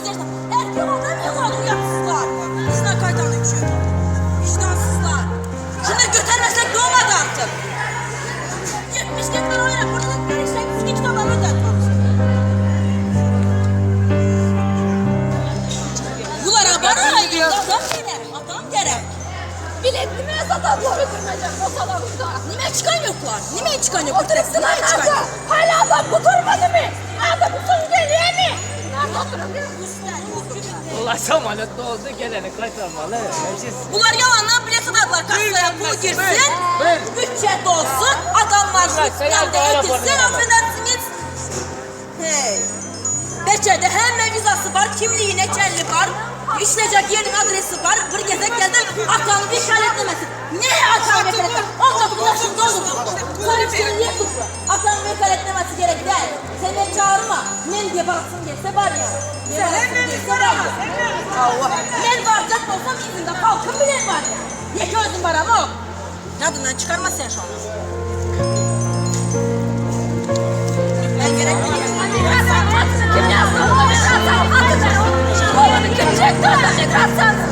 Yüzleşme. Erkek adam yığmadı uyatsızlar. İzine kaytan üçün. Vicdansızlar. Şimdi götürmesek ne olmadı artık? 70 gektar oyna. Burada da bir işte iki kitaplarını ödetmemiş. Bunlara bana adam gerek. Adam gerek. Bilet nime satarlar öldürmeyecek o salonda. Nime çıkan yoklar? Nime çıkan yok? Oturupsular Nime çıkan nerede? yok? Hala adam oturmadı mı? Adam son geliyor mi? Nerede oturuyor? Ulan samolyot ne oldu geleni kaçırmalı. Meclis. Bunlar yalandan bilet satarlar kasaya pul girsin, bütçe dolsun, adamlar Bunlar üstten de seyahat edilsin, arabanı affedersiniz. Hey. Beçede hemme vizası var, kimliğine kelli var, işleyecek yerin adresi var, bir gezek geldi, atanı vekalet demesin. Neye atanı vekalet? 19 yaşında olur. Sonra niye tuttu? Atanı vekalet demesi gerek değil. Sen beni çağırma. Men diye baksın gelse var ya. Sen gelse var ya. Allah. Ben varacak olsam izinde kalkın bile var ya. Yeke özüm var ama o. Yadından çıkarma sen şu an. Ben gerek biliyorum. Kim yazdı? Kim çekti? Migrasyon.